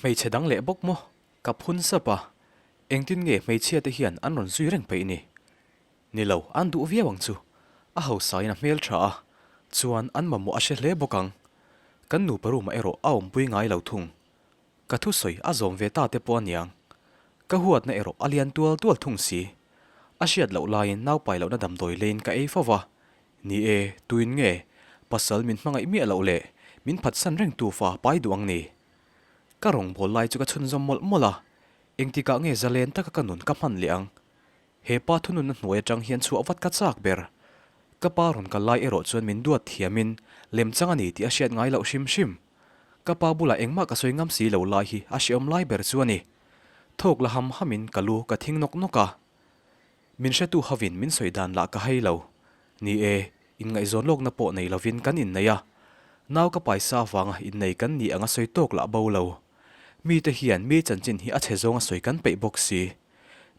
Hmeichhe dang leh bawk maw? Ka phun sap a, engtin nge hmeichhia te hian an rawn zui reng peih ni? Ni lo, an duh viau ang chu. A hausain a hmel tha a, chuan an mamawh a hre hle bawk ang. Kan nupa room ah erawh a awmpui ngai lo thung. Ka thusawi a zawm ve ta te pawh a niang. Ka huatna erawh a lian tual tual thung si. A hriat loh laiin naupai lohna damdawi leiin ka ei fo va. Ni e, tuin nge pasal min hmangaih miah loh leh min phatsan reng tu fa pai duh ang ni? Ka rawngbâwl lai chu ka chhunzawm mawlh mawlh a, engtikah nge zalen taka ka nun ka hman leh ang? He pa thununna hnuai atang hian chhuah vat ka chak ber. Ka pa rawn kal lai erawh chuan min duat thiamin lemchang a ni tih a hriat ngai loh hrim hrim. Ka pa bulah engmah ka sawi ngam si lo lai hi a hreawm lai ber chu a ni. Thawk la ham hamin ka lu ka thing nawk nawk a. Min hretu hovin min sawi dan lah ka hai lo. Ni e, inngaihzawn lawkna pawh nei lovin kan innei a. Nau ka paisa avanga innei kan ni anga sawi tawk lah bo lo. Mite hian mi chanchin hi a chhe zawnga sawi kan peih bawk si.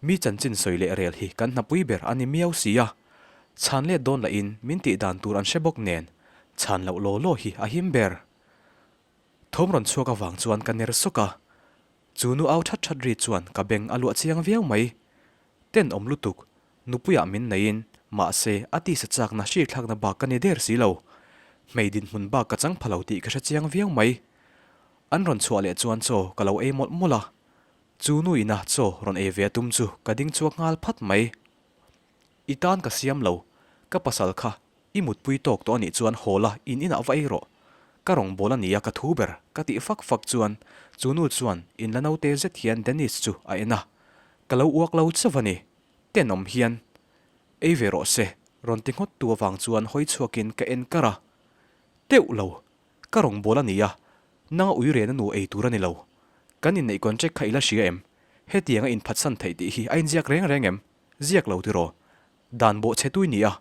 Mi chanchin sawi leh rel hi kan hnapui ber a ni miau si a, chhan let dawn lahin min tih dan tur an hre bawk nen, chhan loh law law hi a him ber. Thawm rawn chhuak avang chuan ka ner sawk a, chu nu au that that ri chuan ka beng a luah chiang viau mai. Tenawm lutuk, nupuiah min neiin, mahse a tisa chakna hrikthlakna bak ka ni der si lo. Hmei dinhmun bak ka chang pha lo tih ka hre chiang viau mai. An rawn chhuah leh chuan chaw ka lo ei mawlh mawlh a, Chu nu ina chaw rawn ei ve a tum chu ka ding chhuak nghal phat mai. I tan ka siam lo, ka pasal kha i mutpui tawk tawh a nih chuan haw la in inah va ei rawh. Ka rawngbâwl a nia ka thu ber ka tih fak fak chuan chu nu chuan in la naute zet hian Dennis chu a en a. Ka lo uak lo chauh a ni, tenawm hian ei ve rawh se rawn ti nghawt tu avang chuan hawi chhuakin ka en kar a. Teuh lo, Ka rawngbâwl a ni a, nanga ui rena nu ei tur a ni lo. Kan inneih contract kha i la hria em? Hetianga inphatsan theih tih hi a inziak reng reng em? Ziak lo tiraw? Dan bawh chhe tui ni a,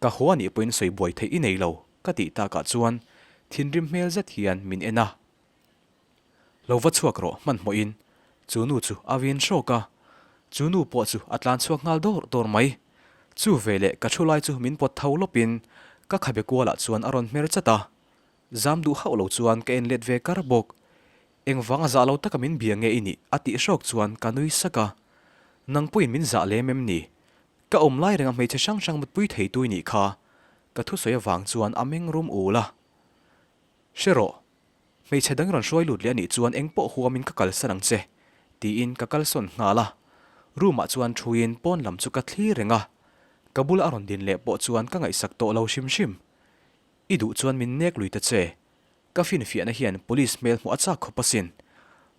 ka haw a nih pawhin sawi buai theih i nei lo, ka tih takah chuan thinrim hmel zet hian min en a. Lo va chhuak rawh hmanhmawhin chu nu chu a vin hrawk a, chu nu pawh chu a tlan chhuak nghal dawr dawr mai. Chu veleh ka thu lai chu min pawt tho lawpin ka khabe kualah chuan a rawn hmer chat a, Zam duh hauh lo chuan ka en let ve kar bawk. Engvanga zah lo taka min bia nge i nih? a tih hrawk chuan ka nui sak a. Nang pawhin min zah lem em ni? Ka awm lai renga hmeichhe hrang hrang mutpui theitu i nih kha. Ka thusawi avang chuan a meng rum ul a. Hre rawh. Hmeichhe dang rawn hruai lut leh a nih chuan eng pawh huamin ka kalsan ang che, tiin ka kalsawn nghal a. Room ah chuan thuin pawn lam chu ka thlir reng a. Ka bula a rawn din leh pawh chuan ka ngaihsak tawh lo hrim hrim. I duh chuan min nek lui ta che. Ka finfiahna hian police hmel hmuh a chak khawp asin.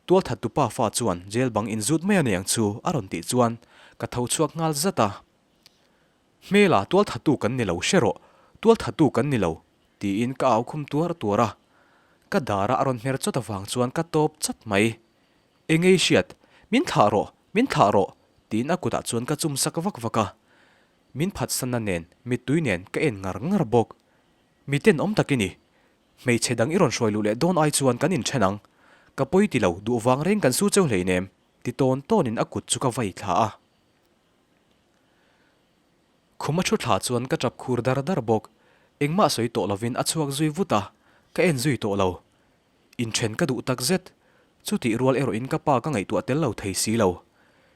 Tualthat tupa fa chuan jail bang inzut mai a nei ang chu a rawn tih chuan ka tho chhuak nghal zat a. Hmela tualthattu kan ni lo hre rawh, tualthattu kan ni lo tiin ka au khum tuar tuar a. Ka dara a rawn hmer chawt avang chuan ka tawp chat mai. Engei hriat, min thlah rawh, min thlah rawh tiin a kutah chuan ka chum sak vak vak a. Min phatsanna nen, mittui nen ka en ngar ngar bawk. Mi tenawm tak i ni. Hmeichhe dang i rawn hruai luh leh dawn ai chuan kan inthen ang. Ka pawi ti lo, duh vang reng kan su cheu hleinem, ti tawn tawnin a kut chu ka vai thla a. Khum a thu thla chuan ka tap khur dar dar bawk. Engmah sawi tawh lovin a chhuak zui vut a, ka en zui tawh lo. Inthen ka duh tak zet. Chutih rual erawhin ka pa ka ngaihtuah tel lo thei si lo.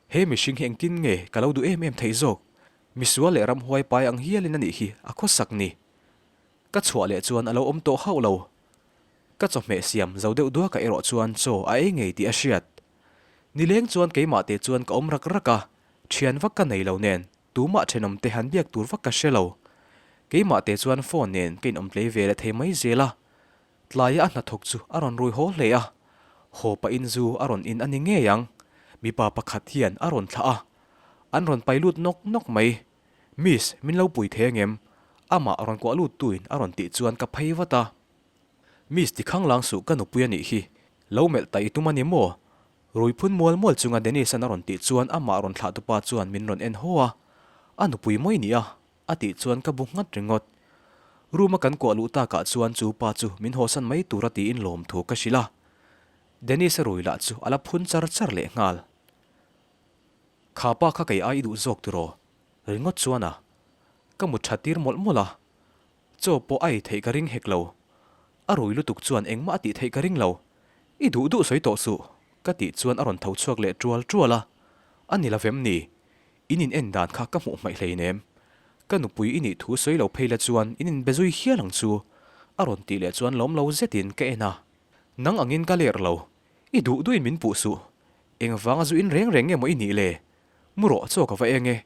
He mihring hi engtin nge ka lo duh em em theih zawk? Misual leh ramhuai pai ang hialin a nih hi a khawsak ni. Ka chhuah leh chuan a lo awm tawh hauh lo. Ka chawhmeh siam zo deuh duakah erawh chuan chaw a ei ngei tih a hriat. Nileng chuan keimah te chuan ka awm rak rak a, thian vak ka nei lo nen tumah thenawm te han biak tur vak ka hre lo. Keimah te chuan phone nen ka inawm tlei ve leh thei mai zel a. Tlaia a hnathawk chu a rawn rui haw hle a, haw pahin zu a rawn in a ni ngei ang. Mipa pakhat hian a rawn thlah a, an rawn pai lut nawk nawk mai. Miss, min lo pui thei angem? Amah rawn kuah lut tuin a rawn tih chuan ka phei vat a. Miss ti khanglang suh ka nupui a nih hi, lo melh ta i tum a ni maw? Rui phun mual mual chunga Dennis-an a rawn tih chuan amah rawn thlah tupa chuan min rawn en haw a, a nupui mawi nia. A tih chuan ka bu nghat ringawt. Room a kan kuah luh takah chuan chu pa chu min hawsan mai tura tiin lawmthu ka hrilh a. Dennis a rui lah chu a la phun char char leh nghal. Kha pa kha kei ai i duh zawk tiraw? Ringawt chuan a. Ka mut that tir mawlh mawlh a. Chaw pawh a ei theih ka ring hek lo. A rui lutuk chuan engmah a tih theih ka ring lo. I duh duh sawi tawh suh. Ka tih chuan a rawn tho chhuak leh ṭual ṭual a, A ni lovem ni? In in en dan kha ka hmuh hmaih hleinem. Ka nupui i nih thu sawi lo phei la chuan in inbe zui hial ang chu, a rawn tih leh chuan lawm lo zetin ka en a. Nang angin ka ler lo, i duh duhin min puh suh. Engvanga zu in reng reng nge maw i nih le? Mu rawh chaw ka va eng e,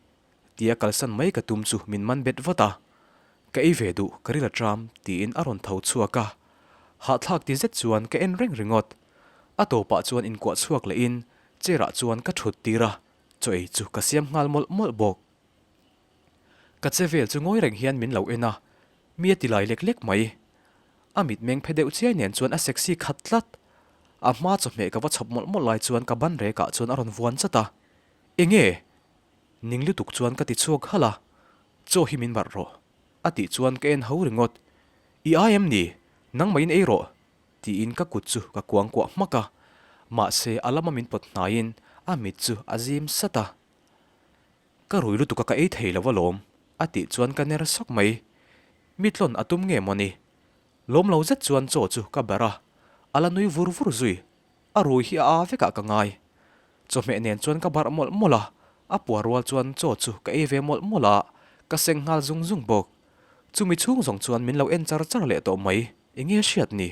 tia kalsan mai ka tum chu min man bet vat a. Ka ei ve duh, ka ril a tram, tiin a rawn tho chhuak a. Hahthlak ti zet chuan ka en reng ringawt. A tawpah chuan inkuah chhuak lehin chair ah chuan ka thut tir a, chaw ei chu ka siam nghal mawlh mawlh bawk. Ka che vel chu ngawi reng hian min lo en a, mi a ti lai lek lek mai. A mitmeng phe deuh chiai nen chuan a sexy khat tlat. A hma chawhmeh ka va chhawp mawlh mawlh lai chuan ka ban rekah chuan a rawn vuan chat a, Enge? Ning lutuk chuan ka ti chhuak halh a, Chaw hi min barh rawh. A tih chuan ka en ho ringawt. I ai em ni? Nangmahin ei rawh. Tiin ka kut chu ka kuangkuah hmak a, mahse a lama min pawt hnaiin a mit chu a zim sat a. Ka rui lutuk a ka ei thei lo alawm, a tih chuan ka ner sawk mai. Mi tlawn a tum nge mawni? Lawm lo zet chuan chaw chu ka barh a, a la nui vur vur zui. A rui hi a aa vekah ka ngai. Chawhmeh nen chuan ka barh mawlh mawlh a, a puar rual chuan chaw chu ka ei ve mawlh mawlh a, ka seng nghal zung zung bawk. Chumi chhung zawng chuan min lo en char char leh tawh mai, enge hriat ni?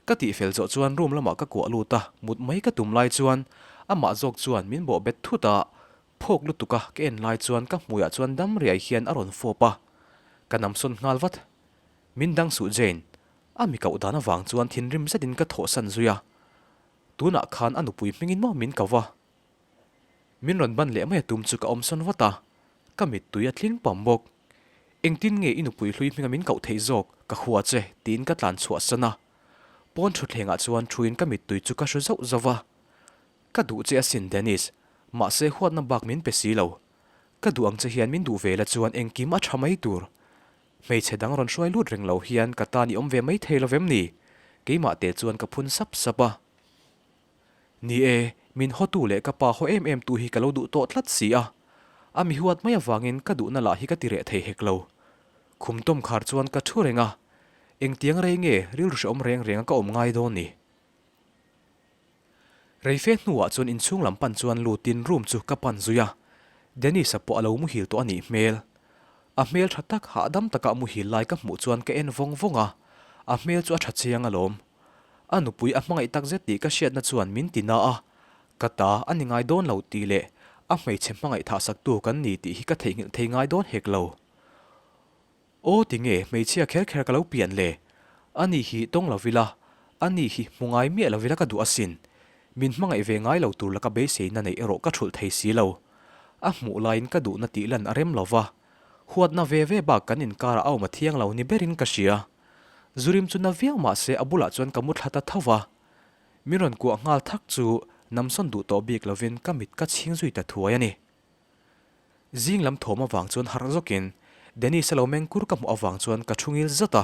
Ka tihfel zawh chuan room lamah ka kuah lut a, mut mai ka tum lai chuan amah zawk chuan min bawh bet thut a, phawk lutuk a ka en lai chuan ka hmuiah chuan dam riai hian a rawn fawp a, ka namsawn nghal vat. Min dang suh Jane, a mi koh dan avang chuan thinrim zetin ka thawhsan zui a, tunah khan a nupui hmingin maw min ko va. Min rawn ban leh mai a tum chu ka awmsawn vat a, ka mittui a tling pam bawk. Engtin nge i nupui hlui hminga min koh theih zawk, ka hua che, tiin ka tlan chhuah san a. Pawn thutthlengah chuan thuin ka mittui chu ka hru zauh zauh va. Ka duh che asin Dennis, mahse huatna bak min pe si lo. Ka duh ang che hian min duh ve la chuan engkim a tha mai tur. Hmeichhe dang rawn hruai lut reng lo hian ka tan i awm ve mai thei lovem ni? Keimah te chuan ka phun sap sap a. Ni e, min hawtu leh ka pa haw em em tu hi ka lo duh tawh tlat si a. A mi huat mai avangin ka duhna lah hi ka ti reh thei hek lo. Khum tawm khar chuan ka thu reng a, engtiang rei nge rilru hrehawm reng reng a ka awm ngai dawn ni? Reife hnuah chuan inchhung lam pan chuan lutin room chu ka pan zui a, Dennis-a pawh a lo muhil tawh a nih hmel. A hmel tha tak hahdam taka a muhil lai ka hmuh chuan ka en vawng vawng a, a hmel chu a tha chiang alawm. A nupui a hmangaih tak zet tih ka hriatna chuan min ti na a, ka ta a ni ngai dawn lo tih leh a hmeichhe hmangaih thahsaktu kan ni tih hi ka theihnghilh thei ngai dawn hek lo. Aw tinge hmeichhia kher kher ka lo pian le? Ani hi tawng lo ila, ani hi hmu ngai miah lo ila ka duh asin. Min hmangaih ve ngai lo tur laka beiseina neih erawh ka thulh thei si lo. A hmuh laiin ka duhna tih lan a rem lo va, huatna ve ve bak kan inkarah a awm a thiang lo ni berin ka hria. Zurim chu na viau mah se a bulah chuan ka mu thla ta tho va. Min rawn kuah nghal thak chu namsawn duh tawh bik lovin ka mit ka chhing zui ta thuai a ni. Zing lam thawm avang chuan harh zawkin Dennis a lo meng kur ka hmuh avang chuan ka thu ngil zat a,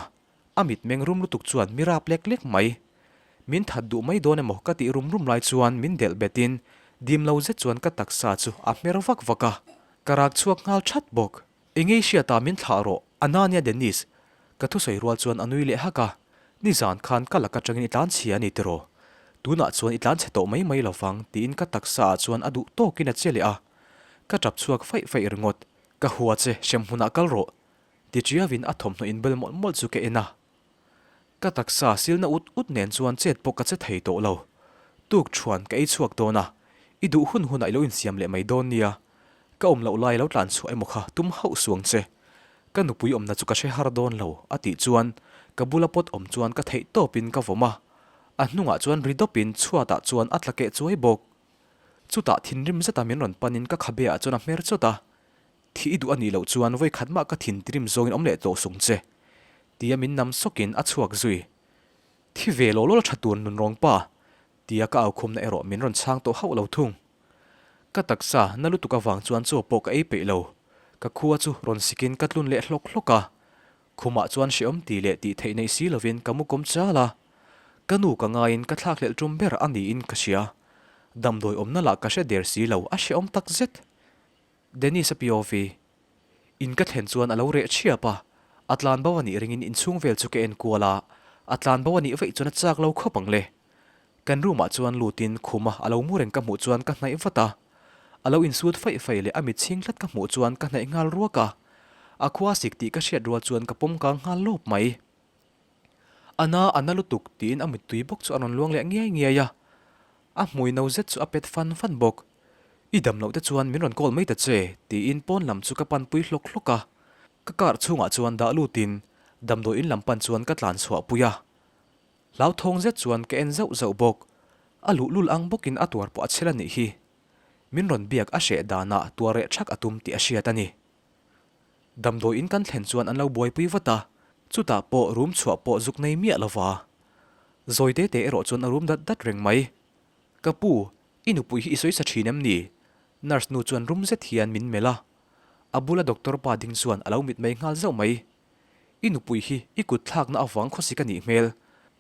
a mit meng rum lutuk chuan mi rap lek lek mai. Min that duh mai dawn emaw ka tih rum rum lai chuan min delh betin dim lo zet chuan ka taksa chu a hmer vak vak a, ka rak chhuak nghal that bawk. Engei hriata min thlah rawh, Anania Dennis, ka thusawi rual chuan a nui leh hak a, nizan khan ka lak atangin i tlan chhia a ni tiraw? Tunah chuan i tlan chhe tawh mai mai lovang tiin ka taksa ah chuan a duh tawkin a che leh a, ka tap chhuak faih faih ringawt, ka hua che hrem hmunah kal rawh, ti tiauin a thawmhnaw inbel mawlh mawlh chu ka en a. Ka taksa silna ut ut nen chuan chet pawh ka che thei tawh lo. Tuk thuan ka ei chhuak dawn a, i duh hun hunah i lo insiam leh mai dawn nia. Ka awm loh lai lo tlan chhuah emaw kha tum hauh suang che. Ka nupui awmna chu ka hre har dawn lo, a tih chuan ka bula pawt awm chuan ka theih tawpin ka vawm a. A hnungah chuan ri dawpin chhuatah chuan a tla keh chuai bawk. Chutah thinrim zeta min rawn panin ka khabe ah chuan a hmer chawt a. Thih i duh a nih loh chuan vawi khat mah ka thin tirim zawngin awm leh tawh sung che, tia min nam sawkin a chhuak zui. Thi ve law law tha tur nun rawng pa, tia ka au khumna erawh min rawn chhang tawh hauh lo thung. Ka taksa na lutuk avang chuan chaw pawh ka ei peih lo, ka khua chu rawn sikin ka tlun leh hlawk hlawk a. Khumah chuan hrehawm ti leh tih theih nei si lovin ka mu kawm chal a. Ka nu ka ngaiin ka thlakhlelh tum ber a niin ka hria. Damdawi awmna lah ka hre der si lo, a hrehawm takzet. Dennis a POV In ka thlen chuan a lo reh thiap a, a tlan bo a nih ringin inchhung vel chu ka en kual a, a tlan bo a nih vaih chuan a chak lo khawp ang le. Kan room ah chuan lutin khuma a lo mu reng ka hmuh chuan ka hnaih vat a. A lo insut faih faih leh a mit chhing tlat ka hmuh chuan ka hnaih nghal ruak a. A khua sik tih ka hriat rual chuan ka pawm kang nghal lawp mai. A na, a na lutuk tiin a mittui bawk chu a rawn luang leh ngiai ngiai a. A hmui no zet chu a pet fan fan bawk. I dam loh te chuan min rawn call mai ta che tiin pawn lam chu ka panpui hlawk hlawk a. Ka car chhungah chuan dah lutin damdawi in lam pan chuan ka tlan chhuah pui a. Hlauthawng zet chuan ka en zauh zauh bawk. A luhlul ang bawkin a tuar pawh a chhel a nih hi. Min rawn biak a hreh danah tuar reh thak a tum tih a hriat a ni. Damdawi in kan thlen chuan an lo buaipui vat a, chutah pawh rum chhuah pawh zuk nei miah lova. Zawi te te erawh chuan a rum dat dat reng mai. Ka pu, i nupui hi i sawi sa thin em ni? Nurse nu chuan rum zet hian min melh a. A bula doctor pa ding chuan a lo mitmei nghal zauh mai. I nupui hi i kut thlakna avang khawsik a nih hmel.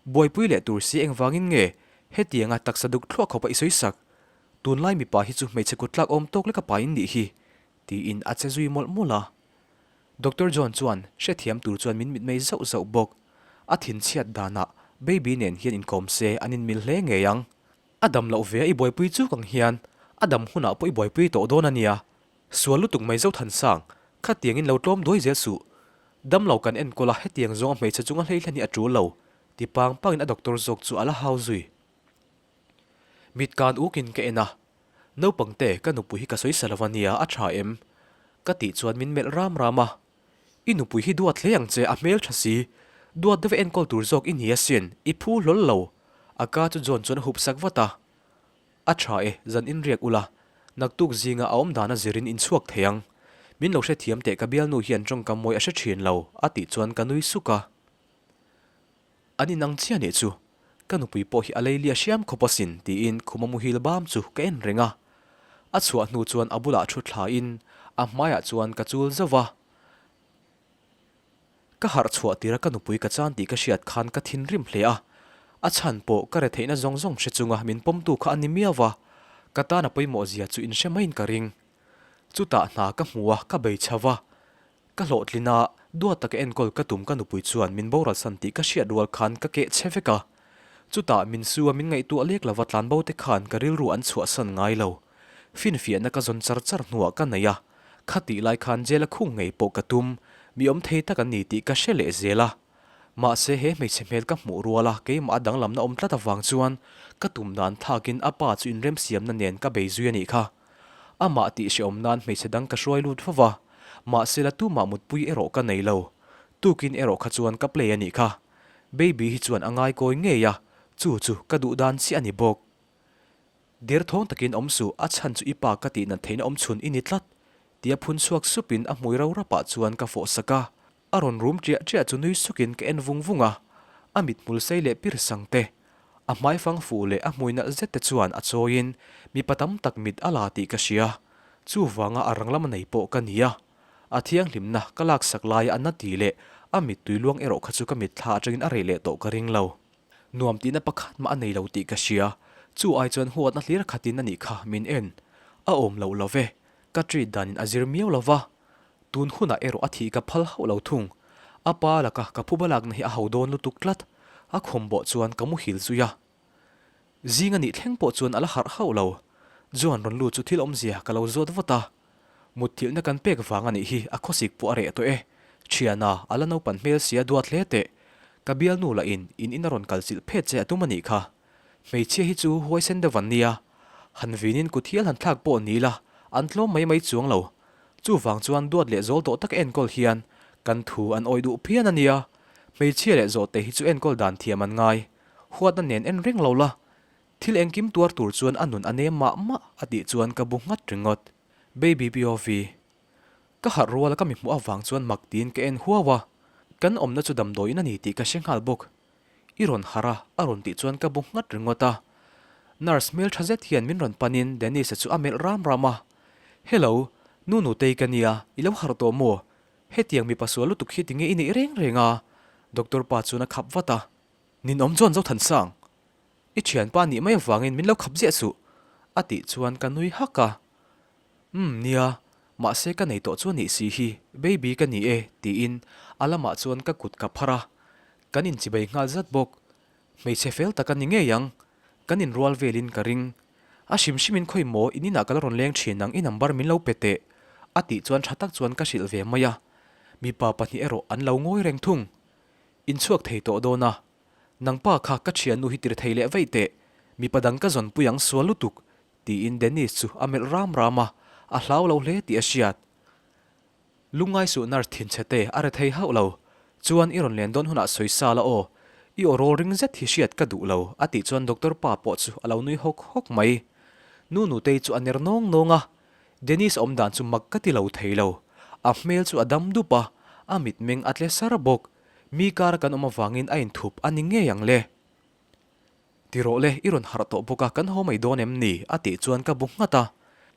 Buaipui leh tur si engvangin nge hetianga taksa duk thluah khawpa i sawi sak? Tunlai mipa hi chu hmeichhe kut tlak awm tawk leka pa in nih hi, tiin a che zui mawlh mawlh a. Doctor John chuan hrethiam tur chuan min mitmei zauh zauh bawk. A thinchhiat danah baby nen hian inkawm se an inmil hle ngei ang. A dam loh ve a i buaipui chuk ang hian a dam hunah pawh i buaipui tawh dawn a nia. Sual lutuk mai Zothansang, khatiangin lo tlawm duai zel suh. Dam lo kan enkawl a hetiang zawnga hmeichhe chunga hleihlen hi a tul lo, ti pang pangin a doctor zawk chu a la hau zui. Mit kan ukin ka en a, Naupangte ka nupui hi ka sawi sa lo a nia, a tha em? Ka tih chuan min melh ram ram a, I nupui hi duat hle ang che, a hmel tha si. Duat deuh enkawl tur zawk i ni asin, i phu hlawl lo. A ka chu John chuan a hup sak vat a. A tha e, zan in riak ula, naktuk zinga a awm dana zirin in chhuak thei ang. Min lo hrethiam teh ka bialnu hian tawngkam mawi a hre thin lo, a tih chuan ka nui suk a. An inang chiah nih chu, ka nupui pawh hi a lei lia hriam khawp asin tiin khuma muhil bam chu ka en reng a. A chhuah hnu chuan a bulah thu thlain a hmaiah chuan ka chul zauh va. Ka harh chhuah tira ka nupui ka chan tih ka hriat khan ka thinrim hle a, a chhan pawh ka retheihna zawng zawng hre chunga min pawmtu kha a ni miau va, ka tan a pawimawh zia chu inhre maiin ka ring. Chutah hna ka hmu a, ka bei chho va, Ka hlawhtlin a, duat taka enkawl ka tum ka nupui chuan min boral san tih ka hriat rual khan ka keh che vek a. Chutah min su a min ngaihtuah lek lova tlanbo te khan ka rilru an chhuahsan ngai lo. Finfiahna ka zawn char char hnuah ka nei a, khatih lai khan jail a khung ngei pawh ka tum, mi awm thei tak an ni tih ka hre leh zel a. Mahse he hmeichhe hmel ka hmuh rual a keimah a danglamna awm tlat avang chuan ka tum dan thakin a pa chu inremsiamna nen ka bei zui a nih kha. Amah tih hrehawm nan hmeichhe dang ka hruai lut fo va, mahse la tumah mutpui erawh ka nei lo. Tukin erawh kha chuan ka play a nih kha. Baby hi chuan a ngaikawi ngei a, chu chu ka duh dan chiah a ni bawk. Derthawng takin awm suh, a chhan chu i pa ka tih nat theihna awm chhun i ni tlat, tia phun chhuak supin a hmui ro rapah chuan ka fawh sak a. A rawn rum ṭiah ṭiah chu nui sukin ka en vung vung a, a mithmul sei leh pir sang te, a hmaifang fuh leh a hmui nalh zet te chuan a chawiin mipa tam tak mit a la tih ka hria. Chuvanga a rang lama nei pawh ka ni a, a thianghlimna ka laksak laia a na tih leh a mittui luang erawh kha chu ka mitthla atangin a reh leh tawh ka ring lo. Nuam tihna pakhat mah a nei lo tih ka hria, chu ai chuan huatna hlir khatin a nih kha min en. A awm loh lo ve, ka treat danin a zir miau lo va. Tun hunah erawh a thih ka phal hauh lo thung. A pa laka ka phuba lakna hi a ho dawn lutuk tlat. A khum bawh chuan ka muhil zui a. Zing a nih thleng pawh chuan a la harh hauh lo. Joan rawn lut chu thil awmzia ka lo zawt vawt a. Mutthilhna kan pek vang a nih hi a khawsik pawh a reh tawh e. Thiana, a la naupan hmel sia duat hle teh. Ka bialnu lah in in in a rawn kal chilh phet che a tum a nih kha. Hmeichhia hi chu huaisen deuh an nia. Han vinin kut hial han thlak pawh ni la, an tlawm mai mai chuang lo. Chuvang chuan duat leh zawl tawh taka enkawl hian kan thu an awih duh phian a nia. Hmeichhia leh zawhte hi chu enkawl dan thiam an ngai. Huatna nen en reng lo la. Thil engkim tuar tur chuan a nun a nem mah mah a tih chuan ka bu nghat ringawt. Baby POV. Ka harh ruala ka mi hmuh avang chuan mak tiin ka en huau a. Kan awmna chu damdawiin a ni tih ka hre nghal bawk. I rawn harh a, a rawn tih chuan ka bu nghat ringawt a. Nurse hmel tha zet hian min rawn panin Dennis-a chu a melh ram ram a. Hello, nu Nutei ka nia, i lo harh tawh maw? Hetiang mipa sual lutuk hi tinge i neih reng reng a? Doctor pa chuan a khap vat a. Ninawm chuan Zothansang, i thianpa nih mai avangin min lo khap ziah suh, a tih chuan ka nui hak a. Umm nia, mahse ka nei tawh chu a nih si hi, baby ka ni e, tiin a lamah chuan ka kut ka phar a. Kan inchibei nghal zat bawk. Hmeichhe fel tak a ni ngei ang. Kan inrual velin ka ring. A hrim hrimin khawi maw in inah ka la rawn leng thin ang i number min lo pe teh a tih chuan tha tak chuan ka hrilh ve mai a. Mipa pahnih erawh an lo ngawi reng thung. Inchhuak thei tawh dawn a. Nangpa kha ka thiannu hi tir thei leh vaih teh. Mipa dang ka zawnpui ang sual lutuk tiin Dennis chu a melh ram ram a, a hlau lo hle tih a hriat. Lungngai suh nurse thinchhe te a re thei hauh lo. Chuan i rawn len dawn hunah sawi sa la aw. I aw rawl ring zet hi hriat ka duh lo a tih chuan doctor pa pawh chu a lo nui hawk hawk mai. Nu Nutei chu a ner nawng nawng a, Dennis awm dan chu mak ka ti lo thei lo. A hmel chu a dam dup a, a mitmeng a tle sar bawk. Mi kara kan awm avangin a inthup a ni ngei ang le. Ti rawh le, i rawn harh tawh bawk a, kan haw mai dawn em ni? a tih chuan ka bu nghat a.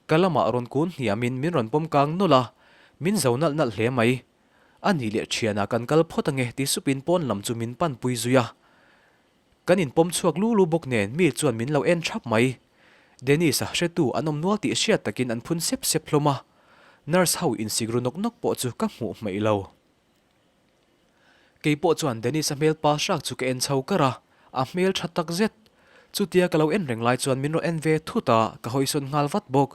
Ka lamah rawn kun hniamin min rawn pawm kang nawlh a, min zo nalh nalh hle mai. A nih leh thianah kan kal phawt ange ti supin pawn lam chu min panpui zui a. Kan inpawm chhuak lu lu bawk nen mi chuan min lo en thap mai. Dennis-a hretu an awm nual tih hriat takin an phun sep sep hlawm a. Nurse ho insik ru nawk nawk pawh chu ka hmuh hmaih lo. Kei pawh chuan Dennis-a hmel pa hrak chu ka en chho kar a, a hmel tha tak zet. Chutia ka lo en reng lai chuan min rawn en ve thut a, ka hawisawn nghal vat bawk.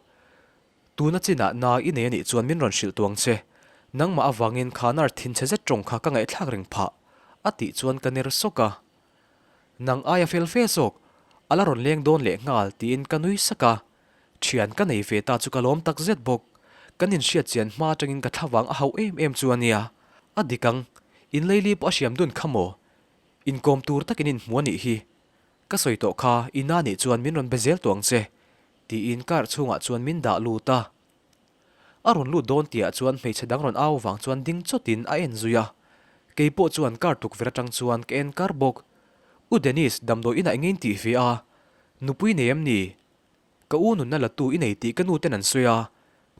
Tuna chinah na i nei anih chuan min rawn hrilh tuang che. Nangmah avangin kha nar thinchhe zet tawng kha ka ngaihthlak reng phah, a tih chuan ka ner sawk a. Nang aia fel fe zawk, a la rawn leng dawn leh nghal tiin ka nui sak a. Thian ka nei ve ta chu ka lawm tak zet bawk. Kan inhriat chian hma atangin ka thlavang a hauh em em chu a nia. A dik ang, in leili pawh a hriam dun kha maw? Inkawm tur takin inhmu a nih hi. Ka sawi tawh kha, i na nih chuan min rawn be zel tawh ang che, tiin car chhungah chuan min dah lut a. A rawn lut dawn tihah chuan hmeichhe dang rawn au vang chuan ding chawtin a en zui a. Kei pawh chuan car tukverh atang chuan ka en kar bawk. U Dennis, damdawi inah eng nge in tih ve a? Nupui nei em ni? Ka u nunna la tu i nei tih ka nu ten an sawi a,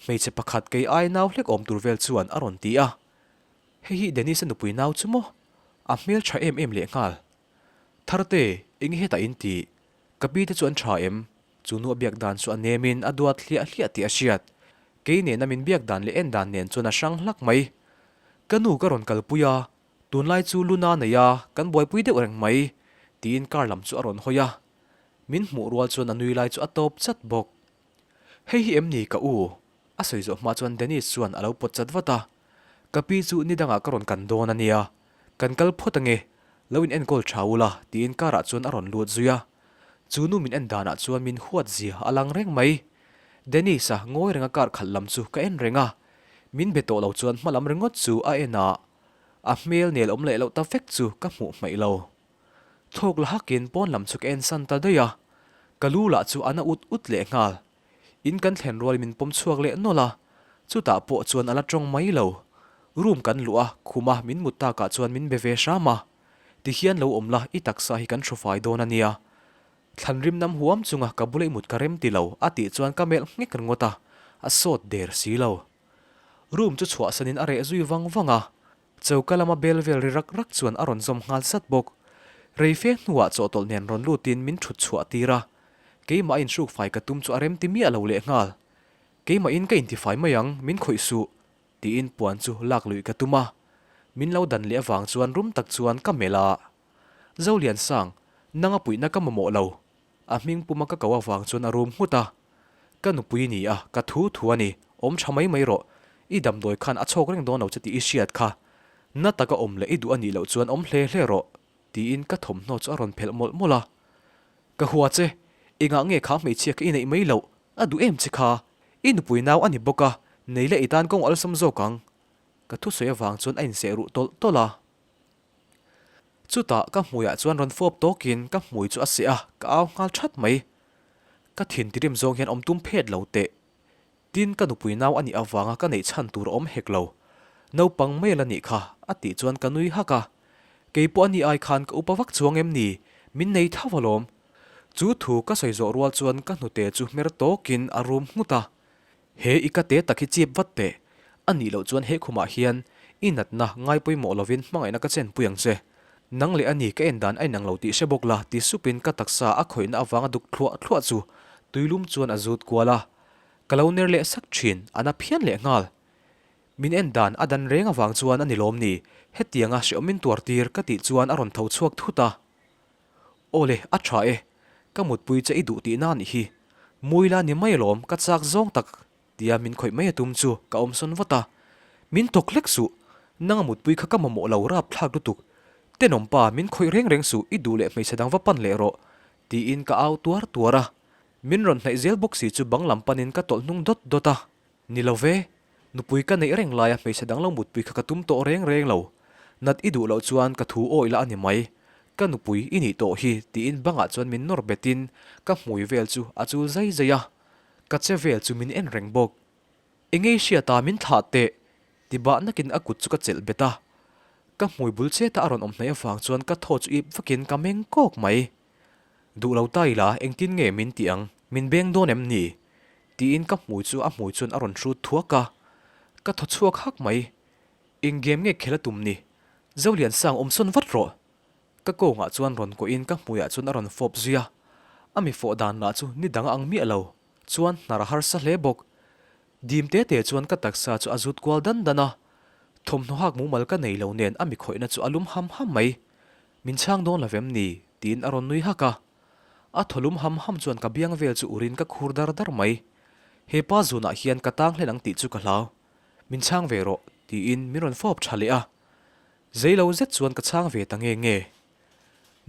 hmeichhe pakhat kei ai nau hlek awm tur vel chuan a rawn ti a. Hei hi Dennis-a nupui nau chu maw? A hmel tha em em lehnghal. Tharte, eng hetah in tih? Ka pi te chu an tha em? Chu nu a biak dan chu a nemin a duat hliah hliah tih a hriat. Kei nena min biak dan leh en dan nen chuan a hrang hlak mai. Ka nu ka rawn kalpui a, tunlai chu Luna nei a, kan buaipui deuh reng mai, tiin car lam chu a rawn hawi a. Min hmuh rual chuan a nui lai chu a tawp chat bawk. Hei hi em ni ka u? A sawi zawh hma chuan Dennis chuan a lo pawt chat vat a. Ka pi chu ni dangah ka rawn kan dawn a nia. Kan kal phawt ange, lo in enkawl tha ula tiin car ah chuan a rawn lut zui a. Chu nu min en danah chuan min huat zia a lang reng mai. Dennis-a ngawi renga car khalh lam chu ka en reng a. Min be tawh lo chuan hma lam ringawt chu a en a. A hmel nel awm leh loh ta vek chu ka hmuh hmaih lo. Thawk la hakin pawn lam chu ka en san ta daih a, ka lu lah chu a na ut ut leh nghal. In kan thlen rual min pawm chhuak leh nawlh a, chutah pawh chuan a la tawng mai lo. Room kan luh a, khuma min mut takah chuan min be ve hram a. Tihian lo awm la, i taksa hi kan hrufai dawn a nia. Thlan rim nam huam chunga ka bula i mut ka rem ti lo, a tih chuan ka melh nghek ringawt a, a sawt der si lo. Room chu chhuahsanin a reh zui vang vang a, Choka lama bel vel ri rak rak chuan a rawn zawm nghal zat bawk. Rei fe hnuah chawhtawlh nen rawn lutin min thut chhuah tir a. Keimah a inhruk fai ka tum chu a rem ti miah lo leh nghal. Keimahin ka intifai mai ang, min khawih suh, tiin puan chu lak luih ka tum a. Min lo dan leh avang chuan rum tak chuan ka melh a. Zoliansang, nanga puihna ka mamawh lo. A hming puma ka ko avang chuan a rum nghut a. Ka nupui i ni a, ka thu thu a ni, awm tha mai mai rawh. I damdawi khan a chhawk reng dawn lo che tih i hriat kha. Na taka awm leh i duh a nih loh chuan awm hle hle rawh, tiin ka thawmhnaw chu a rawn phelh mawlh mawlh a. Ka hua che, engah nge kha hmeichhia kha i neih mai loh, a duh em che kha. I nupui nau a ni bawk a, nei leh i tan kawng awlsam zawk ang. Ka thusawi avang chuan a inseh ruh tawlh tawlh a. Chutah ka hmuiah chuan rawn fawp tawkin ka hmui chu a seh a, ka au nghal that mai. Ka thin tirim zawng hian awm tum phet lo teh. Tin, ka nupui nau a nih avanga ka neih chhan tur a awm hek lo. Naupang mai a la nih kha, a tih chuan ka nui hak a. Kei pawh a ni ai khan ka upa vak chuang em ni? Min nei tho alawm. Chu thu ka sawi zawh rual chuan ka hnute chu hmer tawkin a rum nghut a. He i ka te tak hi chip vat teh. A nih loh chuan he khumah hian i natna ngai pawimawh lovin hmangaihna ka chenpui ang che. Nang leh ani ka en dan a inang lo tih hre bawk la ti supin ka taksa a khawihna avanga duk thluah thluah chu tuilum chuan a zut kual a. Ka lo ner leh sak thin, a na phian leh nghal. Min en dan a dan reng avang chuan a ni lawm ni, hetianga hrehawm min tuar tir ka tih chuan a rawn tho chhuak thut a. Aw le, a tha e. Ka mutpui che i duh tihna a nih hi. Mui la ni mai alawm, ka chak zawng tak tia min khawih mai a tum chu ka awmsawn vat a. Min thawk hlek suh, nanga mutpui kha ka mamawh lo rapthlak lutuk. Tenawm pa, min khawih reng reng suh, i duh leh hmeichhe dang va pan leh rawh, tiin ka au tuar tuar a. Min rawn hnaih zel bawk si chu bang lam panin ka tawlh hnung dawt dawt a. Ni lo ve, nupui ka neih reng laia hmeichhe dang lo mutpui kha ka tum tawh reng reng lo. Nat i duh loh chuan ka thu awih la a ni mai. Ka nupui i nih tawh hi, tiin bangah chuan min nawr betin ka hmui vel chu a chul zai zai a. Ka che vel chu min en reng bawk. Engei hriata min thlah teh? Ti bah nakin a kut chu ka chelh bet a. Ka hmui bul cheta a rawn awm hnaih avang chuan ka thaw chu ip vakin ka meng kawk mai. Duh lo ta ila engtin nge min tih ang? Min beng dawn em ni? Tiin ka hmui chu a hmui chuan a rawn hrut thuak a. Ka thaw chhuak hak mai. Eng game nge khel a tum ni? Zoliansang awmsawn vat rawh! Ka kawngah chuan rawn kawhin ka hmuiah chuan a rawn fawp zui a, a mi fawh dan lah chu ni dang a ang miah lo, chuan hnar a harsa hle bawk. Dim te te chuan ka taksa chu a zut kual dan dan a, thawmhnaw hak mumal ka nei lo nen a mi khawihna chu a lum ham ham mai. Min chhang dawn lo vem ni? tiin a rawn nui hak a. A thaw lum ham ham chuan ka biang vel chu urin ka khur dar dar mai. He pa zunah hian ka tang hlen ang tih chu ka hlau. Min chhang ve rawh, tiin min rawn fawp tha leh a. Zei lo zet chuan ka chhang ve ta nge nge.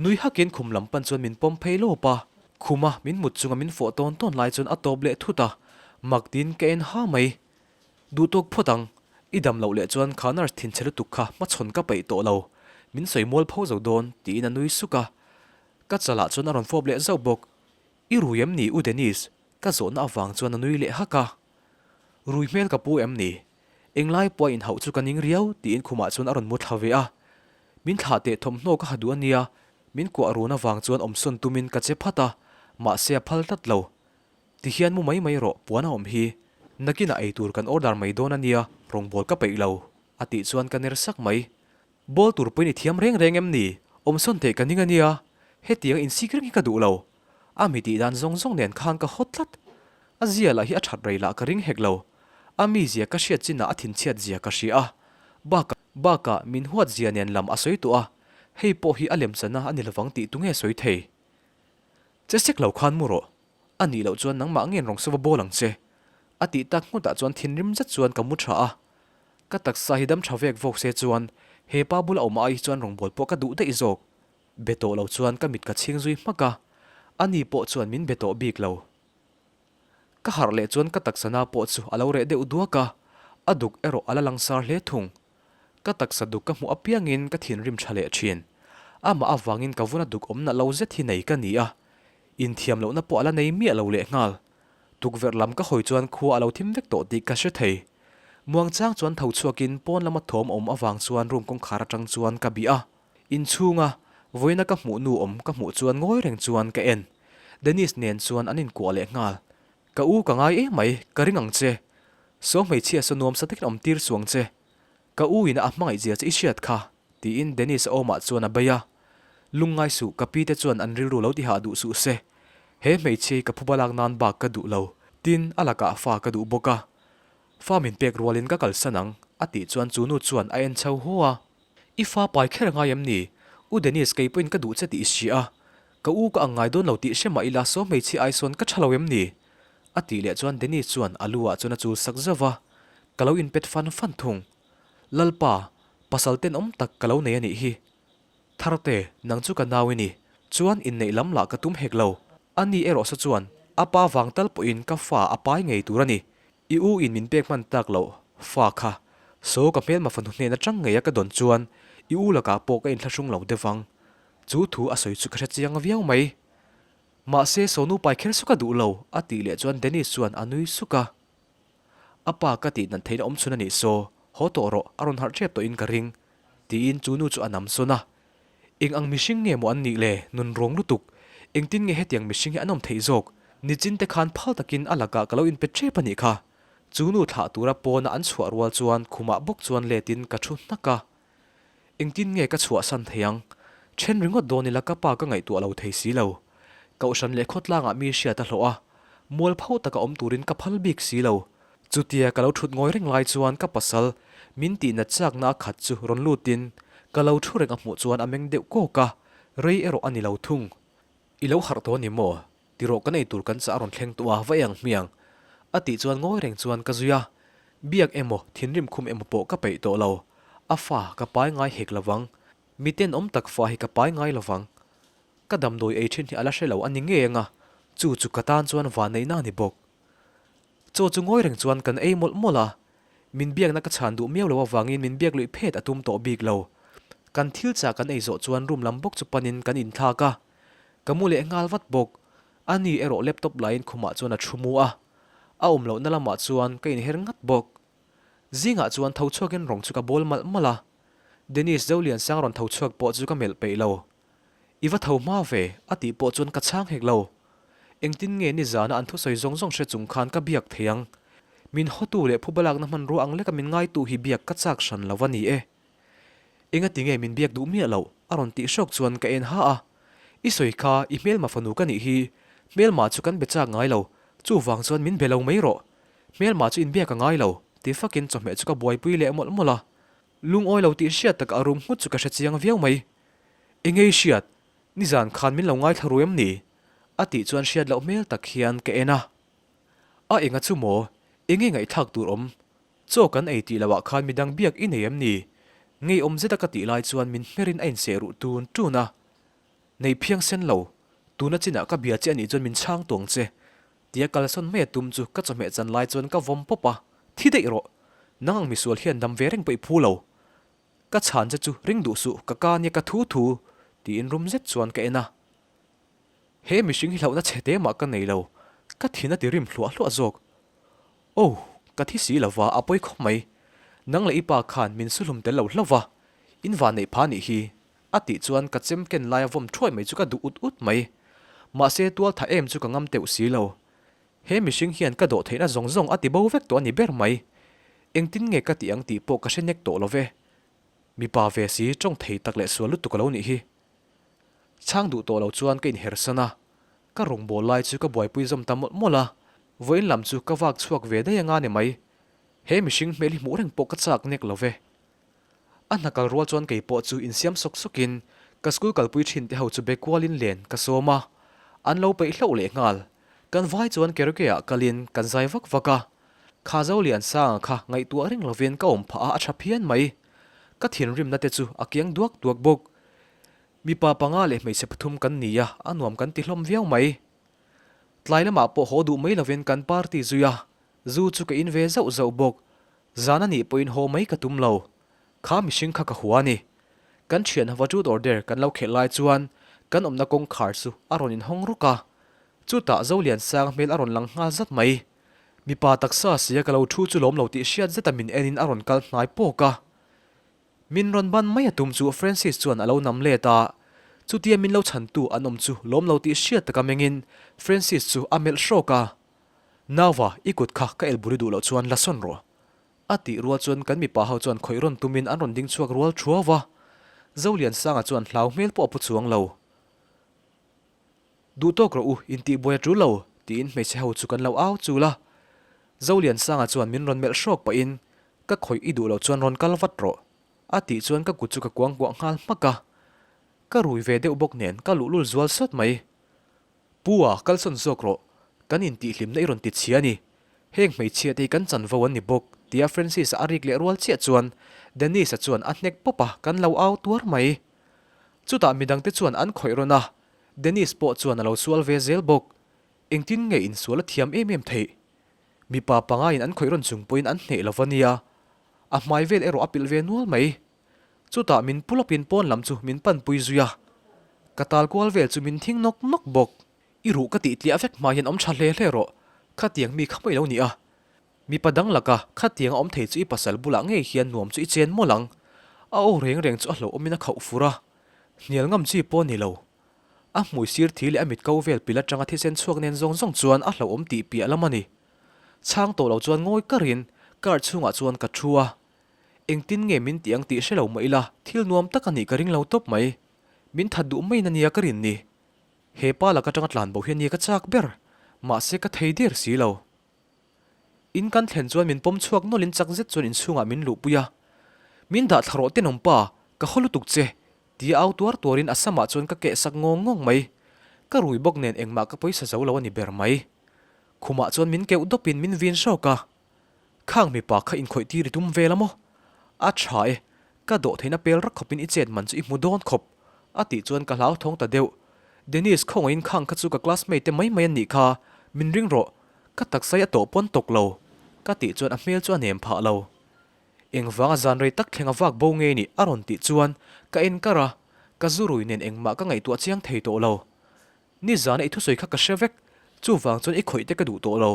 Nui hakin khum lam pan chuan min pawm phei lawp a, khuma min mut chunga min fawh tawn tawn lai chuan a tawp leh thut a, mak tiin ka en ha mai. Duh tawk phawt ang, i dam loh leh chuan kha nurse thinchhe lutuk kha hmachhawn ka peih tawh lo, min sawi mual pho zo dawn, tiin a nui suk a. Ka chalah chuan a rawn fawp leh zauh bawk. I rui em ni U Dennis? Ka zawhna avang chuan a nui leh hak a. Rui hmel ka pu em ni? Englai pawh a inhauh chu ka ning riau tiin khumah chuan a rawn mu thla ve a. Min thlah teh thawmhnaw ka ha duh a nia, min kuah run avang chuan awmsawn tumin ka che phat a, mahse a phal tlat lo. Tihian mu mai mai rawh, puan a awm hi. Nakinah eitur kan order mai dawn a nia, rawngbawl ka peih lo, a tih chuan ka ner sak mai. Bawl tur pawhin i thiam reng reng em ni? Awmsawn theih ka ning a nia, hetiang insik reng hi ka duh lo. A mi tih dan zawng zawng nen khan ka hawt tlat. A zia lah hi a that rei lah ka ring hek lo. A mi zia ka hriat chinah a thinchhiat zia ka hria a. Bakah, bakah min huat zia nen lam a sawi tawh a, hei pawh hi a lemchana a ni lovang tih tunge sawi thei? Che sek lo khan mu rawh. A nih loh chuan nangmah ngen rawng sava bawl ang che. A tih tak nghutah chuan thinrim zet chuan ka mu tha a. Ka taksa hi dam tha vek vawk se chuan he pa bula awm ai hi chuan rawngbawl pawh ka duh daih zawk. Be tawh lo chuan ka mit ka chhing zui hmak a, ani pawh chuan min be tawh bik lo. Ka harh leh chuan ka taksa na pawh chu a lo reh deuh duak a, a duk erawh a la langsar hle thung. Ka taksa duk ka hmuh apiangin ka thinrim tha leh thin. Amah avangin ka vuna duk awmna lo zet hi nei ka ni a, inthiam lohna pawh a la nei miah lo lehnghal. Tukverh lam ka hawi chuan khua a lo thim vek tawh tih ka hre thei. Muangchang chuan tho chhuakin pawn lama thawm awm avang chuan room kawngkhar atang chuan ka bih a. Inchhunga vawiina ka hmuh nu awm ka hmuh chuan ngawi reng chuan ka en. Dennis nen chuan an inkuah leh nghal. Ka u ka ngai em mai, ka ring ang che. Saw hmeichhia saw nuamsa takin awm tir suang che. Ka u in a hmangaih zia che i hriat kha, tiin Dennis a awmah chuan a bei a. Lungngai suh, ka pi te chuan an rilru lo tihah duh suh se. He hmeichhia hi ka phuba lak nan bak ka duh lo, tin a lakah fa ka duh bawk a. Fa min pek rualin ka kalsan ang, a tih chuan chu nu chuan a en chho haw a. I fa pai kher ngai em ni? U Dennis kei pawhin ka duh che tih i hria a, ka u ka ang ngai dawn lo tih hre mah ila saw hmeichhia ai sawn ka tha lo em ni? A tih leh chuan Dennis chuan a lu ah chuan a chul sak zauh va, ka lo inpet fan fan thung. Lalpa, pasal tenawm tak ka lo nei a nih hi. Tharte, nang chu ka nau i ni. Chuan inneih lam lah ka tum hek lo. A ni erawh saw chuan a pa vang tal pawhin ka fa a pai ngei tur a ni. I u in min pek hman tak loh fa kha saw ka hmelma fanu hnen atang ngei a ka dawn chuan i u lakah pawh ka inthlahrung lo deuh vang. Chu thu a sawi chu ka hre chiang viau mai. Mahse saw nu pai kher chu ka duh lo a tih leh chuan Dennis chuan a nui suk a. A pa ka tih nat theihna awm chhun a nih saw, haw tawh rawh a rawn harh tep tawhin ka ring tiin chu nu chu a nam sawn a. Eng ang mihring nge maw an nih le, nun ruang lutuk. Engtin nge hetiang mihring hi an awm theih zawk? Nichin te khan phal takin a lakah ka lo inpe tep a nih kha. Chu nu thlah tura pawna an chhuah rual chuan khumah bawk chuan letin ka thu hnak a. Engtin nge ka chhuahsan thei ang? Then ringawt dawn ila ka pa ka ngaihtuah lo thei si lo. Kohhran leh khawtlangah mi hriat a hlawh a, mualpho taka awm turin ka phal bik si lo. Chutia ka lo thut ngawi reng lai chuan ka pasal min tih nat chakna a khat chu rawn lutin ka lo thu reng a hmuh chuan a meng deuh kawk a, rei erawh a ni lo thung. I lo harh tawh a ni maw? Ti rawh kan eitur kan chah a rawn thleng tawh a, va ei ang hmiang. A tih chuan ngawi reng chuan ka zui a. Biak emaw, thinrim khum emaw pawh ka peih tawh lo. A fa ka pai ngai hek lovang. Mi tenawm tak fa hi ka pai ngai lovang. Ka damdawi ei thin hi a la hre lo a ni ngei anga, chu chu ka tan chuan vanneihna a ni bawk. Chaw chu ngawi reng chuan kan ei mawlh mawlh a, min biakna ka chhan duh miau lo avangin min biak luih phet a tum tawh bik lo. Kan thil chah kan ei zawh chuan room lam bawk chu panin kan inthlak a, ka mu leh nghal vat bawk. A ni erawh laptop laiin khumah chuan a thu mu a, a awm lohna lamah chuan ka inher ngat bawk. Zingah chuan tho chhuakin rawng chu ka bawl malh malh a, Dennis Zoliansang rawn tho chhuak pawh chu ka melh peih lo. I va tho hma ve, a tih pawh chuan ka chhang hek lo. Engtin nge nizana an thusawi zawng zawng hre chung khan ka biak thei ang? Min hawtu leh phuba lakna hmanrua ang leka min ngaitu hi biak ka chak hran lo a ni e. Engati nge min biak duh miah loh? a rawn tih hrawk chuan ka en ha a. I sawi kha i hmelma fanu ka nih hi, hmelma chu kan be chak ngai lo, chuvang chuan min be lo mai rawh. Hmelma chu inbiak a ngai lo, ti fakin chawhmeh chu ka buaipui leh mawlh mawlh a. Lungawi lo tih hriat taka a rum nghut chu ka hre chiang viau mai. Engei hriat, nizan khan min lo ngaithla ru em ni? A tih chuan hriat loh hmel tak hian ka en a. A enga chu maw? Enge ngaihthlak tur awm? Chaw kan ei tih loh ah khan midang biak i nei em ni? Ngeiawm zeta ka tih lai chuan min hmerin a inseh ruh tun tun a. Nei phiang sen lo, tuna chinah ka bia che anih chuan min chhang tuang che. Tia kalsawn mai a tum chu ka chawhmeh chan lai chuan ka vawm pawp a, Thi daih rawh! Nang ang misual hian dam ve reng pawh i phu lo. Ka chhan che chu ring duh suh, ka ka nia ka thu thu, tiin rum zet chuan ka en a. He mihring hi hlauhna chhe te mah ka nei lo, ka thin a ti rim hluah hluah zawk. Oh, ka thi si lova, a pawi khawp mai. Nang leh i pa khan min suhlum tel lo hlauh va, in van neih pha nih hi, a tih chuan ka chem ken laia vawm thuai mai chu ka duh ut ut mai. Mahse tual tha em chu ka ngam teuh si lo. He mihring hian ka dawh theihna zawng zawng a ti bo vek tawh a ni ber mai. Engtin nge ka tih ang tih pawh ka hre nek tawh lo ve. Mipa ve si tawng thei tak leh sual lutuk a lo nih hi. Chhang duh tawh lo chuan ka inhersan a, ka rawngbâwl lai chu ka buaipui zawm ta mawlh mawlh a, vawiin lam chu ka vak chhuak ve daih anga ni mai. He mihring hmel hi hmuh reng pawh ka châk nek lo ve. A hna kal rual chuan kei pawh chu insiam sawk sawkin ka school kalpui thin te ho chu be kualin len ka sawm a, an lo peih hlauh leh nghal. Kan vai chuan karaoke ah kalin kan zai vak vak a, kha Zoliansanga kha ngaihtuah reng lovin ka awm phah a a tha phian mai. Ka thinrimna te chu a kiang duak duak bawk. Mipa panga leh hmeichhe pathum kan ni a, a nuam kan ti hlawm viau mai. Tlai lamah pawh haw duh mai lovin kan party zui a, zu chu ka in ve zauh zauh bawk. Zan a nih pawhin haw mai ka tum lo. Kha mihring kha ka hua a ni. Kan thian hava truth or dare kan lo khelh lai chuan kan awmna kawngkhar chu a rawn inhawng rawk a. Chutah Zoliansanga hmel a rawn lang nghal zat mai. Mipa taksa sia ka lo thu chu lawm lo tih hriat zeta min enin a rawn kal hnai pawk a. Min rawn ban mai a tum chu Francis chuan a lo nam let a. Chutia min lo chhantu an awm chu lawm lo tih hriat taka mengin Francis chu a melh hrawk a. Nauva, i kut kha ka elburi duh loh chuan la sawn rawh. A tih rual chuan kan mipa ho chuan khawih rawn tumin an rawn ding chhuak rual thuau va. Zoliansanga chuan hlau hmel pawh a pu chuang lo. Duh tawk rawh u, intih buai a tul lo, tiin hmeichhe ho chu kan lo au chul a. Zoliansanga chuan min rawn melh hrawk pahin, Ka khawih i duh loh chuan rawn kal vat rawh, a tih chuan ka kut chu ka kuang kuah nghal hmak a. Ka rui ve deuh bawk nen ka luhlul zual sawt mai. Pu a, kalsawn zawk rawh, kan intihhlimna i rawn ti chhia a ni. Heng hmeichhia te hi kan chanvo an ni bawk, tia Francis-a a rik leh rual chiah chuan Dennis-a chuan a hnek pawp a, kan lo au tuar mai. Chutah midangte chuan an khawih rawn a, Dennis pawh chuan a lo sual ve zel bawk. Engtin nge insual a thiam em em theih? Mipa pangaiin an khawih rawn chung pawhin an hneh lo va nia, a hmai vel erawh a pilh ve nual mai. Chutah min pu lawpin pawn lam chu min panpui zui a, ka tal kual vel chu min thing nawk nawk bawk. I ruh ka tih tliah vek hma hian awm tha hle hle rawh, khatiang mi kha mai lo ni a. Mipa dang laka khatiang a awm thei chu i pasal bulah ngei hian nuam chu i chen mawlh ang. A aw reng reng chu a hlauhawmin a khauh fur a, hnial ngam chi pawh a ni lo. A hmui sir thi leh a mit ko vel pil atanga thisen chhuak nen zawng zawng chuan a hlauhawm tih piah lam a ni. Chhang tawh lo chuan ngawi karin car chhungah chuan ka thu a, Engtin nge min tih ang tih hre lo mah ila, thil nuam tak a nih ka ring lo tawp mai. Min that duh maiin a nia ka rin ni. He pa lak atanga tlan bo hi a nia ka chak ber, mahse ka thei der si lo. In kan thlen chuan min pawm chhuak nawlhin chak zet chuan inchhungah min luhpui a. Min dah thla rawh tenawm pa, ka haw lutuk che, tia au tuar tuarin a samah chuan ka keh sak ngawng ngawng mai. Ka rui bawk nen engmah ka pawisa zo lo a ni ber mai. Khumah chuan min keuh dawpin min vin hrawk a. Khang mipa kha inkhawih tir i tum vel a maw? A tha e, ka dawh theihna pel rak khawpin i chet man chu i hmu dawn khawp, a tih chuan ka hlauthawng ta deuh. Dennis khawngaihin khang kha chu ka classmate te mai mai an nih kha, min ring rawh, ka taksai a tawh pawn tawk lo, ka tih chuan a hmel chu a nem phah lo. Engvanga zan rei tak thleng a vak bo ngei nih a rawn tih chuan ka en kar a, ka zurui nen engmah ka ngaihtuah chiang thei tawh lo. Nizana i thusawi kha ka hre vek, chuvang chuan i khawih te ka duh tawh lo.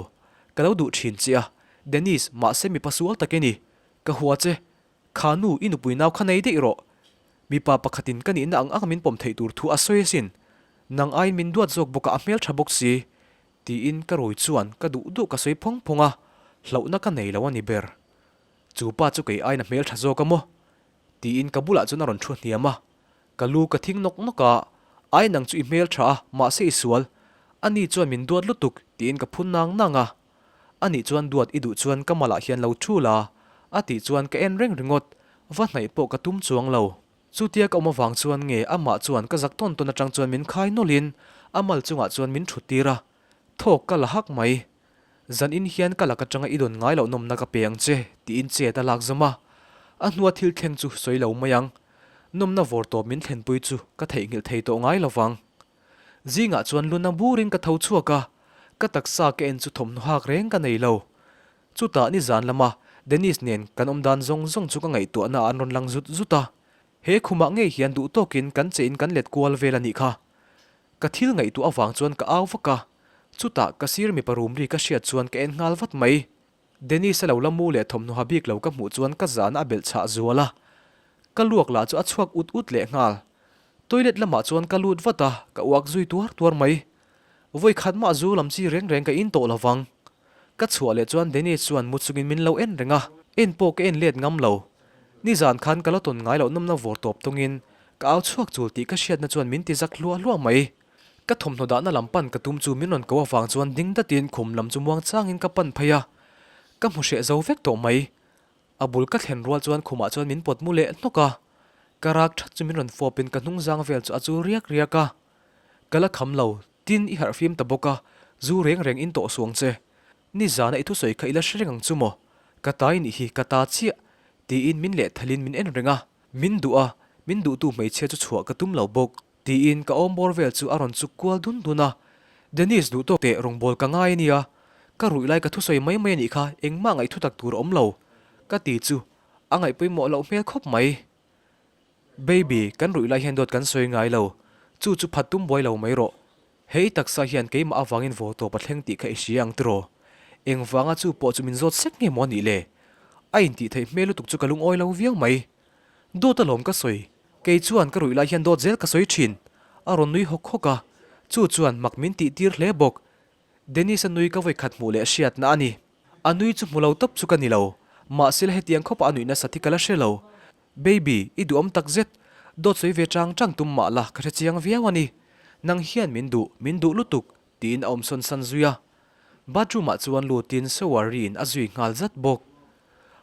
Ka lo duh thin che a, Dennis, mahse mipa sual tak i ni. Ka hua che. Kha nu, i nupui nau kha nei daih rawh. Mipa pakhatin ka nihna ang ang min pawm theih tur thu a sawi asin. Nang aiin min duat zawk bawk a, a hmeltha bawk si. Tiin ka rui chuan ka duh duh ka sawi phawng phawng a, hlauhna ka nei lo a ni ber. Chu pa chu kei aiin a hmeltha zawk a maw? Tiin ka bulah chuan a rawn thu hniam a, ka lu ka thing nawk nawk a, Ai nang chu i hmeltha a, mahse i sual. Ani chuan min duat lutuk tiin ka phun nang nang a. Ani chuan duat i duh chuan ka malah hian lo thu la, a tih chuan ka en reng ringawt, va hnaih pawh ka tum chuang lo. Chutia ka awm avang chuan nge amah chuan ka zak tawn tawn atang chuan min khai nawlhin a mal chungah chuan min thut tir a, thawk ka la hak mai. Zan in hian ka lak atanga i dawn ngai loh nawmna ka pe ang che tiin chet a lak zawm a, a hnua thil thleng chu sawi lo mai ang. Nawmna vawr tawp min thlenpui chu ka theihnghilh thei tawh ngai lo vang. Zingah chuan luna burin ka tho chhuak a, ka taksa ka en chu thawmhnaw hak reng ka nei lo. Chutah nizan lama Dennis nen kan awm dan zawng zawng chu ka ngaihtuahna ah an rawn lang zut zut a, he khumah ngei hian duh tawkin kan che in kan let kual vel a nih kha. Ka thil ngaihtuah avang chuan ka au vak a, chutah ka sir mipa rum ri ka hriat chuan ka en nghal vat mai. Dennis a lo la mu leh thawmhnaw ha bik lo ka hmuh chuan ka zahna a belh chhah zual a, ka luak lah chu a chhuak ut ut leh nghal. Toilet lamah chuan ka lut vat a, ka uak zui tuar tuar mai. Vawi khat mah zu lam chi reng reng ka in tawh lovang. Ka chhuah leh chuan Dennis chuan mu chungin min lo en reng a, en pawh ka en let ngam lo. Nizan khan ka la tawn ngai loh nawmna vawr tawp tawngin ka au chhuak chul tih ka hriatna chuan min ti zak hluah hluah mai. Ka thawmhnaw dahna lam pan ka tum chu min rawn ko avang chuan ding datin khum lam chu muang changin ka pan phei a, ka hmu hreh zo vek tawh mai. A bul ka thlen rual chuan khumah chuan min pawt mu leh hnawk a, ka rak that chu min rawn fawpin ka hnungzang vel chu a chul riak riak a. Ka la kham lo, tin i harh fim ta bawk a, zu reng reng in tawh suang che. Nizana i thusawi kha i la hre reng ang chu maw? Ka ta i nih hi, ka ta chiah, tiin min lehthalin min en reng a, min duh a, min duhtu hmeichhia chu chhuah ka tum lo bawk, tiin ka awm bawr vel chu a rawn chuk kual dun dun a. Dennis duh tawk teh rawngbâwl ka ngai a nia, ka ruih lai ka thusawi mai mai a nih kha, engmah ngaih thutak tur a awm lo, ka ti chu a ngaihpawimawh loh hmel khawp mai. Baby, kan ruih lai hian dawt kan sawi ngai lo, chu chu phat tum buai lo mai rawh. He i taksa hian keimah avangin vaw tawp a thleng tih kha i hria ang tiraw? Engvanga chu pawh chu min zawt sek nge maw a nih le? A intih theih hmel lutuk chu ka lungawi lo viau mai. Dawt alawm ka sawi, kei chuan ka ruih lai hian dawt zel ka sawi thin. A rawn nui hawk hawk a, chu chuan mak min tih tir hle bawk. Dennis-a nui ka vawikhat hmuh leh hriatna a ni. A nui chu hmu lo tawp chu ka ni lo, mahse la hetiang khawpa a nuih nasat hi ka la hre lo. Baby, i duhawm tak zet. Dawt sawi ve chang chang tum mah la, ka hre chiang viau a ni. Nang hian min duh, min duh lutuk, tiin a awmsawn san zui a. Bathroom ah chuan lutin shower riin a zui nghal zat bawk.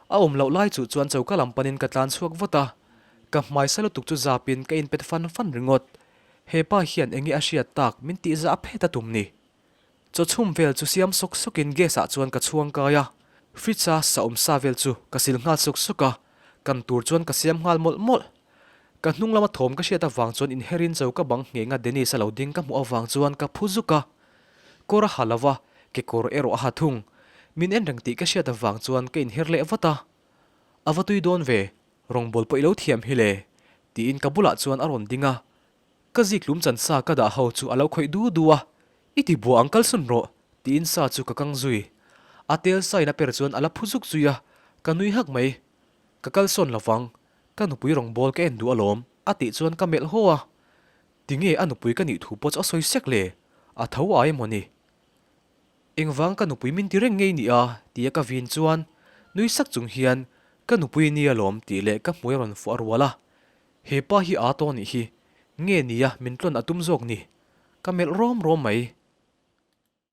A awm loh lai chuh chuan choka lam panin ka tlan chhuak vat a. Ka hmaisa lutuk chu zapin ka inpet fan fan ringawt. He pa hian enge a hriat tak min tihzah a phet a tum ni. Chaw chhum vel chu siam sawk sawkin gas ah chuan ka chhuang kai a, fridge a sa awm sa vel chu ka sil nghal sawk sawk a, kan tur chuan ka siam nghal mawlh mawlh. Ka hnung lama thawm ka hriat avang chuan inherin cho ka bang ngheng a Dennis a lo ding ka hmuh avang chuan ka phu zuk a, kawr a ha lo va, kekawr erawh a ha thung. Min en reng tih ka hriat avang chuan ka inher leh vat a, A va tui dawn ve, rawngbawl pawh i lo thiam hi le, tiin ka bulah chuan a rawn ding a, Ka ziklum chan sa ka dah ho chu a lo khawih du du a, I ti buah ang kal sun rawh, tiin sa chu ka kang zui. A tel sa in a per chuan a la phu zuk zui a, ka nui hak mai. Ka kal sawn lo vang, ka nupui rawngbâwl ka en duh alawm, a tih chuan ka melh haw a. Tinge a nupui ka nih thu pawh chu a sawi sek le, a tho ai emaw ni? Engvang ka nupui min ti reng ngei nia? tia ka vin chuan nui sak chung hian ka nupui nia alawm tih leh ka hmui a rawn fuah rual a. He pa hi aa tawh nih hi, nge nia min tlawn a tum zawk ni? Ka melh rawm rawm mai.